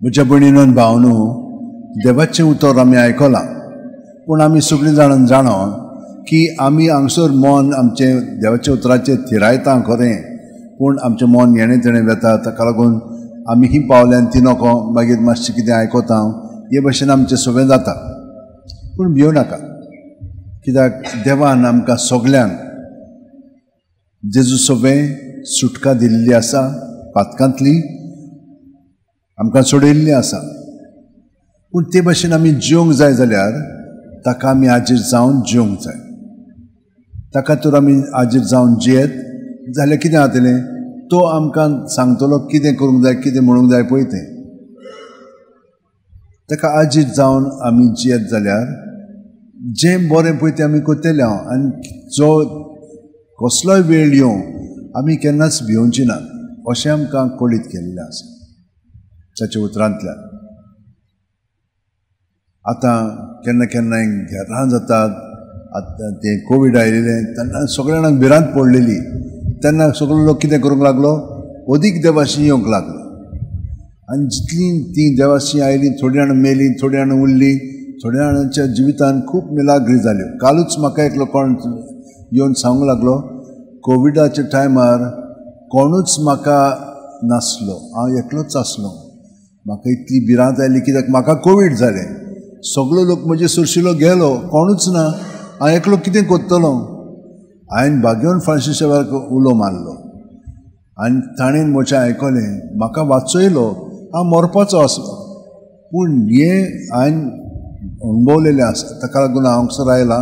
म्हज्या भयणीनो भावनो, देवाचें उतर आमी आयकलां, पूण आमी सगळीं जाणां जाणो की आमी हांगसर मन आमचें देवाच्या उतराचेर थिरायता खरें, पूण आमचें मन येणें तेणें वेता. ताका लागून आमी ही पावल्यान ती नको, मागीर मातशें कितें आयकता, हे भशेन आमचें सगळें जाता. पूण भियो नाका, कित्याक देवान आमकां सगल्यांक जेजू सोबें सुटका दिल्ली आसा, पातकांतली आमकां सोडयल्ली आसा. पूण ते भशेन आमी जिवंक जाय जाल्यार ताका आमी हाजीर जावन जिवंक जाय. ताका तर आमी हाजीर जावन जियेत जाल्यार कितें जातलें, तो आमकां सांगतलो कितें करूंक जाय, कितें म्हणूंक जाय पळय तें. ताका हाजीर जावन आमी जियेत जाल्यार जें बरें पळय तें आमी करतले हांव, आनी जो कसलोय वेळ येवं आमी केन्नाच भिवची नात, अशें आमकां कळीत केल्लें आसा ताच्या उतरांतल्यान. आतां केन्ना केन्नाय घरां जातात, आतां तें कोवीड आयिल्लें तेन्ना सगळ्या जाणांक भिरांत पडलेली, तेन्ना सगळो लोक कितें करूंक लागलो, अदीक देवाशी येवंक लागलो. आनी जितलीं तीं देवाशी आयलीं, थोडीं जाणां मेलीं, थोडीं जाणां उरलीं, थोड्या जाणांच्या जिवितान खूब मिलाग्री जाल्यो. कालूच म्हाका एकलो कोण येवन सांगूंक लागलो, कोविडाच्या टायमार कोणूच म्हाका नासलो, हांव एकलोच आसलो, म्हाका इतली भिरांत आयली कित्याक म्हाका कोवीड जालें, सगळो लोक म्हजे सुरशिलो गेलो, कोणूच ना, हांव एकलो कितें करतलो. हांवें भाग्यवन फ्रांसीसाक उलो मारलो आनी ताणें म्हजें आयकलें, म्हाका वाचयलो, हांव मरपाचो आसलो. पूण हें हांवें अणभवलेलें आसा, ताका लागून हांव हांगसर आयलां,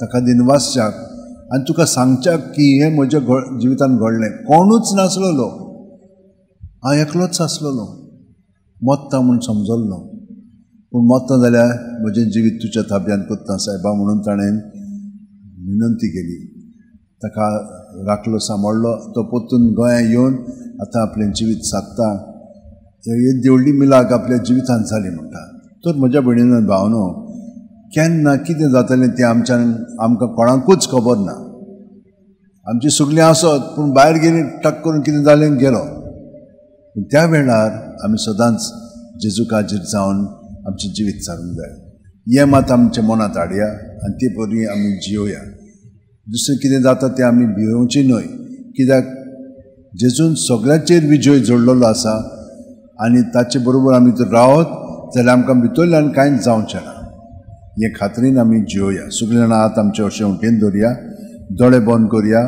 ताका दिनवासच्याक आनी तुका सांगच्याक की हें म्हज्या जिवितान घडलें. कोणूच नासलेलो, हांव एकलोच आसलेलो, मत्ता म्हूण समजल्लो, पूण मत्ता जाल्यार म्हजें जिवीत तुज्या ताब्यांत करता सायबा म्हणून ताणें विनंती केली. ताका राखलो, सांबाळ्ळो, तो परतून गोंयांत येवन आतां आपलें जिवीत सादता. ही व्हडली मिलाग आपल्या जिवितांत जाली म्हणटा. तर म्हज्या भयणीनो भावनो, केन्ना कितें जातलें तें आमच्यान आमकां कोणाकूच खबर ना. आमची सगळीं आसत, पूण भायर गेली टक करून कितें जालें गेलो. पूण त्या वेळार आमी सदांच जेजूक हाजीर जावन आमचें जिवीत सारूंक जाय. हें मात आमच्या मनांत हाडया आनी ते परी आमी जियोया. दुसरें कितें जाता तें आमी भियोवचें न्हय, कित्याक जेजून सगळ्यांचेर विजय जोडलेलो आसा आनी ताचे बरोबर आमी जर रावत जाल्यार आमकां भितरल्यान कांयच जावचें ना. हे खात्रीन आमी जियोया. सगळीं जाणां हात आमचे अशें वटेन दवरया, दोळे बंद करया.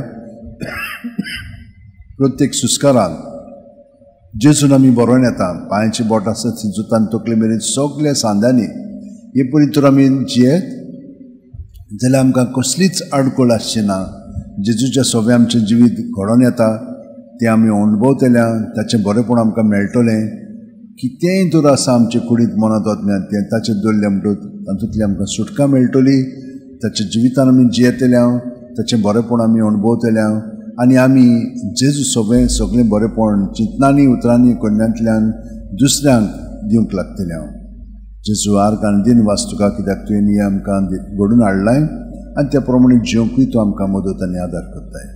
प्रत्येक सुस्कारान जेजून आमी बरोवन येता, पांयाची बोट आसत सिंचुतान तकले मेरेन सगल्या सांद्यांनी हे परी तर आमी जियेत जाल्यार आमकां कसलीच आडखळ आसची ना. जेजूच्या सोबें आमचें जिवीत घडोवन येता, तें आमी अणभवतल्या, ताचें बरेंपण आमकां मेळटलें. कितेंय तर आसा आमचे कुडींत मनांत वतलें तें ताचें दवरलें म्हणटकच तातूंतली आमकां सुटका मेळटली. ताच्या जिवितान आमी जियेतल्या, ताचें बरेंपण आमी अणभवतल्या आनी आमी जेजू सोबें सगळें बरेंपण चिंतनांनी, उतरांनी, करण्यांतल्यान दुसऱ्यांक दिवंक लागतलें. हांव जेजू आर्ग आनी दिनवास तुका, कित्याक तुवें हें आमकां घडून हाडलां आनी त्या प्रमाणे जिवंकूय तूं आमकां मदत आनी आदार करताय.